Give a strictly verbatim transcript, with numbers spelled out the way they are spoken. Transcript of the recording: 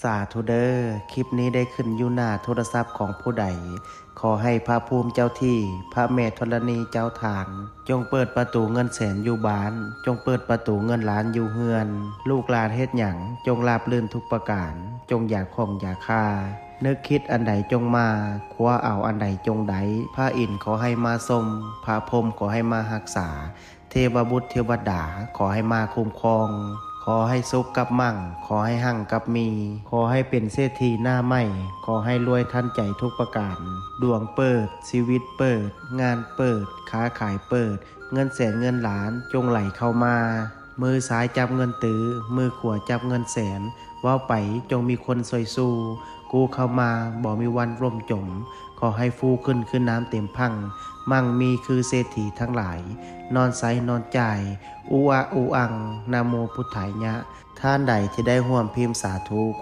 สาธุเด้อ คลิปนี้ได้ขึ้นอยู่หน้าโทรศัพท์ของผู้ใด ขอให้พระภูมิเจ้าที่ พระแม่ธรณีเจ้าทาง จงเปิดประตูเงินแสนอยู่บ้าน จงเปิดประตูเงินล้านอยู่เฮือน ลูกหลานเฮ็ดหยัง จงราบรื่นทุกประการ จงอย่าข้องอย่าคา นึกคิดอันใดจงมา คว้าเอาอันใดจงได้ พระอินทร์ขอให้มาทรง พระพรหมขอให้มารักษา เทวบุตรเทวดาขอให้มาคุ้มครอง ขอให้สุขกับมั่ง ขอให้หั่งกับมี ขอให้เป็นเศรษฐีหน้าใหม่ ขอให้รวยทันใจทุกประการ ดวงเปิด ชีวิตเปิด งานเปิด ค้าขายเปิด เงินแสนเงินล้านจงไหลเข้ามา มือซ้ายจับเงินตื้อ มือขวาจับเงินแสน เว้าไปจงมีคนซอยสู้ กู้เข้ามาบ่มีวันล่มจม ขอให้ฟูขึ้นคือน้ำเต็มพัง มั่งมีคือเศรษฐีทั้งหลาย นอนใสนอนจ่าย อุอะอุอัง นะโมพุทธายะ ท่านใดที่ได้ร่วมพิมพ์สาธุ ข